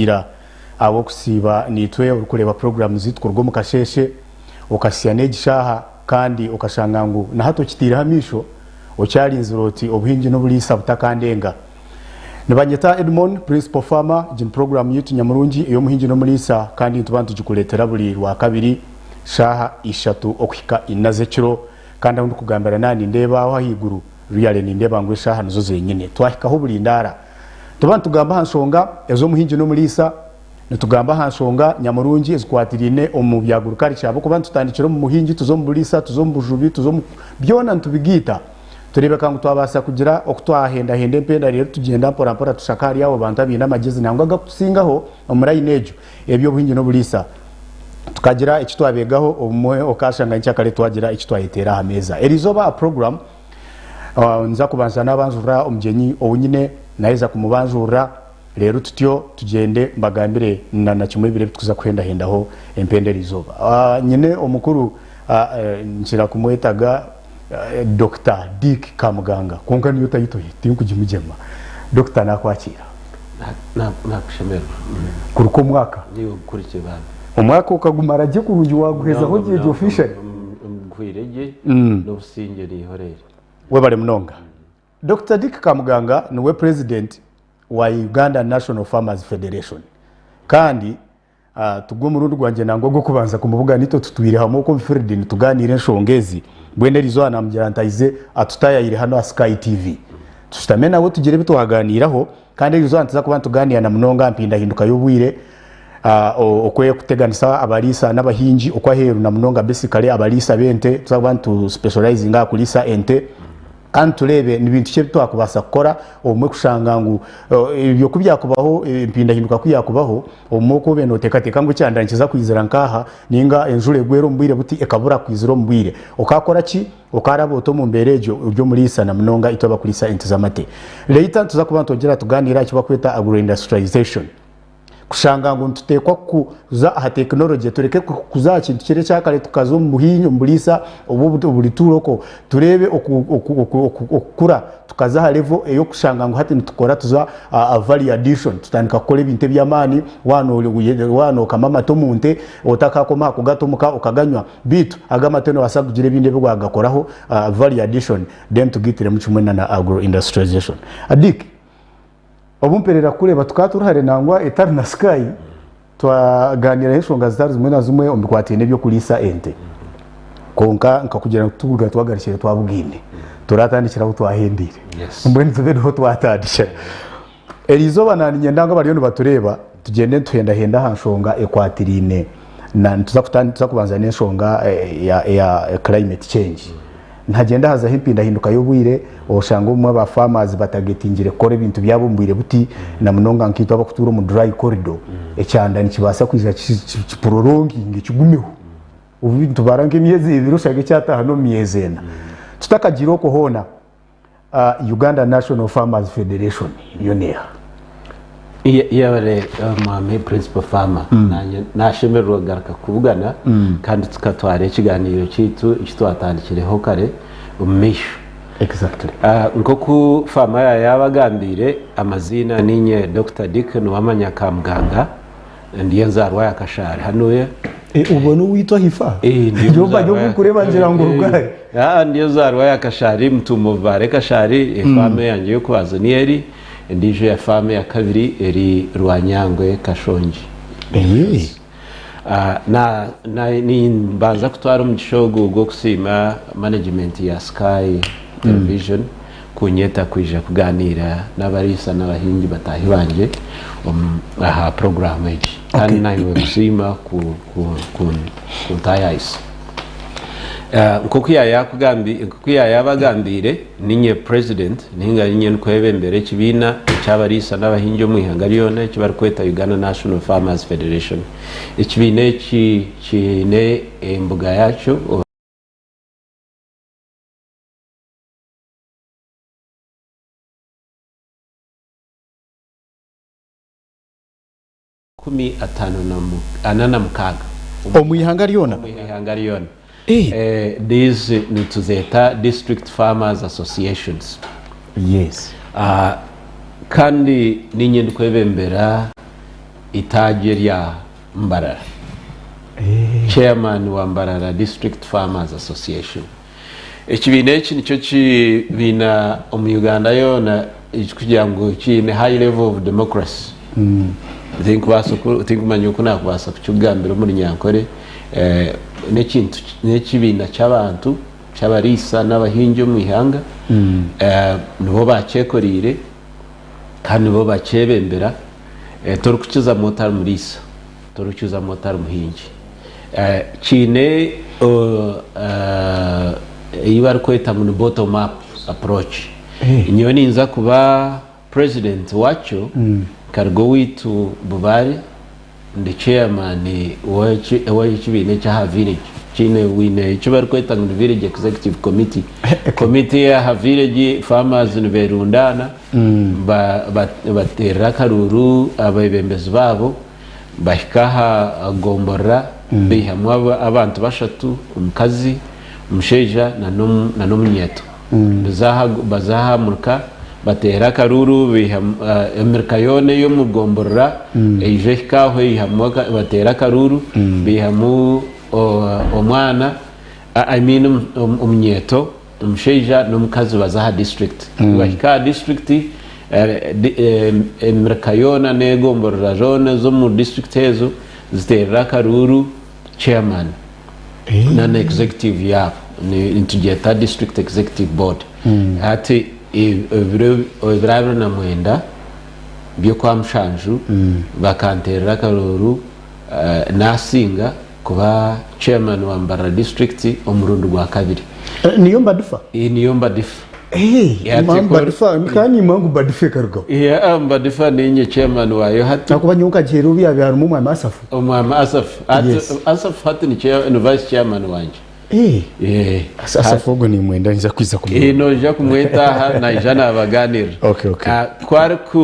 Ira ahabw'okusiiba naitwe orikureeba puroguraamu zaitu kuruga omu kasheeshe okahitsya n'egi shaaha kandi okashanga ngu na hati okitaireho amaisho okyarinzire oti obuhingi n'oburiisa butakandenga. Nibanyeta Edmon, Principal Farmer, egi ni puroguraamu yaitu nyamurungi ey'omuhingi n'omuriisa kandi nituba nitugikureetera buri Rwakabiri shaaha ishatu okuhika ina z'ekiro kandi ahu ndikugambira naaba nindeeba aho ahaiguru really nindeeba ngu eshaaha nizo zenyine twahikaho burindaara. Nituba nitugamba aha nshonga ez'omuhingi n'omuriisa, nitugamba aha nshonga nyamurungi ezikwatiraine omu bya agriculture ahabw'okuba nitutandikira omu muhingi tuza omu buriisa, tuza omu bujubi, tuza omu byona nitubigaita tureebeka ngu twabaasa kugira oku twahendahenda empenda reero tugyenda mpora mpora tushaka ahari abo bantu abaine amagyezi nangwa agakutusingaho omu layini egyo ey'eby'obuhingi n'oburiisa tukagira eki twabeegaho obumwe okaashanga nyenkyakare twagira eki twayeteera aha meeza. Eriizooba aha puroguraamu Nza kubanza nabanjurira omugyenyi ou nyine, naheza kumubanjurira, reero tutyo tugyende mbagambire na na kimwe biri ebi turikuza kuhendahendaho empenda eri izooba. Nyine omukuru nkira kumwetaga Dokita Dick Kamuganga kwonka niyo tayito ye tinkugimugyema. Dokita nakwakiira. Nakushemererwa. Kuruka omwaka. Niiwe ogukurikye bambi. Omwaka okagumara gye kurungi waguhezaho gye gye officially. Nguhwire gye n'obusingye niihoreere. Webare munonga. Dokita Dick Kamuganga niwe president wa Uganda National Farmers Federation kandi Tugwe omurundi gwangye nangwa ogw'okubanza kumubugana itwe tutwire hamwe okwo omu field nituganiira enshonga ezi. Mbwenu erizooba namugira nti aize atutayayire hanu aha Sky TV. Tushutame nawe tugire ebi twaganiiraho kandi erizooba nituza kuba nituganiira na munonga aha mpindahinduka y'obwire, oku erikuteganisa abariisa n'abahingi okwo aheeru na munonga basically abariisa b'ente nituza kuba nitu specializinga aha kuriisa ente. Kandi tureebe ni bintu ki ebi twakubaasa kukora obumwe kushanga ngu ebyo ku byakubaho, empindahinduka ku yaakubaho, obumwe oku obaire nooteekateeka ngu ekyanda nikiza kwizira nk'aha, nainga enjura egwere omu bwire buti ekabura kwizira omu bwire. Okaakora ki? Okaaraba ota omu mbeera egyo ori omuriisa na munonga itwe abakuriisa ente z'amate? Later nituza kuba nitwongyera tugaaniire aha ki barikweta agroindustrialization. Kushanga ngu nituteekwa kuza aha tekinologye tureke kuza aha kintu kiri ekyakare tukaza omu buhingi omu buriisa obu oburituura okwo tureebe okukura tukaza aha level ey'okushanga ngu hati nitukora tuza aha value addition tutandika kukora ebintu eby'amaani waaba nookama amate omu nte otakakoma aha kugata omuka okaganywa beitu ago amate noobaasa kugira ebindi ebi waagakoraho value addition then tugiitiremu kimwe na agro industrialization. Dick. Obu mperera kukureeba tukaba turi hare nangwa etari na Sky, twaganiiraho enshonga zitari zimwe na zimwe omu bikwatiraine n'eby'okuriisa ente. Kwonka nkakugira ngu tubuga twagarukire twabugaine, turatandikira ahu twahendeire. Mbwenu tube niho twatandikira. Eriizooba naaniinyenda ngu abariyo nibatureeba tugyende nituhendahenda aha nshonga ekwatiraine na nituza kubanza n'enshonga eya climate change. Nihagyenda hazaho empindahinduka y'obwire, oshanga obumwe aba farmers batagetingire kukora ebintu byabo omu bwire buti, na munonga nkaitwe abakutuura omu dry corridor, ekyanda nikibaasa kwija ki prolonginge kigumeho. Obu nitubara nk'emyezi ebiri oshange kyataaha n'omu myezi ena. Tutakagiire okwo hoona, Uganda National Farmers Federation yo neeha? Yebare mwami Principal Farmer, nanye nashemererwa kugaruka kukubugana kandi tukatwara ekiganiro kyaitu eki twatandikireho kare omu maisho. Exactly. Nkoku Farmer yayabagambiire, amaziina ninye Dokita Dick Nuwamanya Kamuganga. Ndi enzaarwa ya Kashaari hanuya. Obwo n'owaitu ahifa? Nyowe obu nkureeba ngira ngu orugahe. Ndi enzaarwa ya Kashaari, Mutuuma Bubaare Kashaari, efaamu eyangye y'okubanza niyo eri, endiijo ya faamu eya kabiri eri Rwanyangwe Kashongi. Nimbanza kutwara omugisha ogu gw'okusiima management ya Sky Television kunyeta kwija kugaaniira n'abariisa n'abahingi bataahi bangye aha puroguraamu egi. Kandi naiwe nkusiima kuntaayaayisa. Nk'oku yaayabagambiire, niinye president nainga niinye ndikwebembera ekibiina eky'abariisa n'abahingi omu ihanga ryona eki barikweta Uganda National Farmers Federation. Ekibiina eki kiine embuga yaakyo. 56. Omu ihanga ryona? Omu ihanga ryona. These nituzeeta District Farmers Associations. Yes. Kandi niinye ndikwebembera. itaagi erya Mbarara, Chairman wa Mbarara District Farmers Association. Ekibiina eki nikyo kibiina omu Uganda yoona ekirikugira ngu kiine high level of democracy. Tinkubaasa ku tinkumanya oku naakubaasa kukikugambira omu Runyankore. N'ekintu n'ekibiina ky'abantu ky'abariisa n'abahingi omu ihanga. Nibo baakyekoreire kandi nibo bakyebembera. Torikukizamu otari muriisa, torikukizamu otari muhingi. Kiine ei barikweta ngu ni bottom up approach. Nyowe ninza kuba president wakyo nkaruga owaitu Bubare ndi chairman w'ekibiina eky'aha village. Kiine bwine eki barikweta ngu ni village executive committee. Committee ey'aha village farmers niberundaana bateerera akaruuru abeebembezi baabo. Bahika aha gomborora baihamu abantu bashatu, omukazi, omushaija nana omunyeeto. Baza aha murika bateera akaruuru baihamu emirika yoona ey'omu gomborora eija ehika aho eihamu bateera akaruuru baihamu omwana I mean omunyeeto. Omushaija n'omukazi baza aha disiturikiti. Ku bahika aha disiturikiti, emirika yoona n'egomborora zoona ez'omu disiturikiti ezo ziteerera akaruuru chairman na executive yaabo. Nitugyeta district executive board. Hati ebiro 29 by'Okwamushanju bakanteerera akaruuru naasinga. Kuba chairman wa Mbarara district omurundi gwa kabiri. Niyo Mbadifa? Niyo Mbadifa. Mbadifa nkaba nimanya ngu Mbadifa ekarugaho. Yeah, Mbadifa ninye chairman wayo hati. Ahakuba nyowe nkagiheera obu yaabaire harimu omwami Asafu. Omwami Asafu. Yes. Asafu hati ni vice chairman wangye. Asafu ogwo nimwenda ninza kwiza kumureba. Noija kumweta aha naija nabaganirira. Okay, okay. Ku ariku.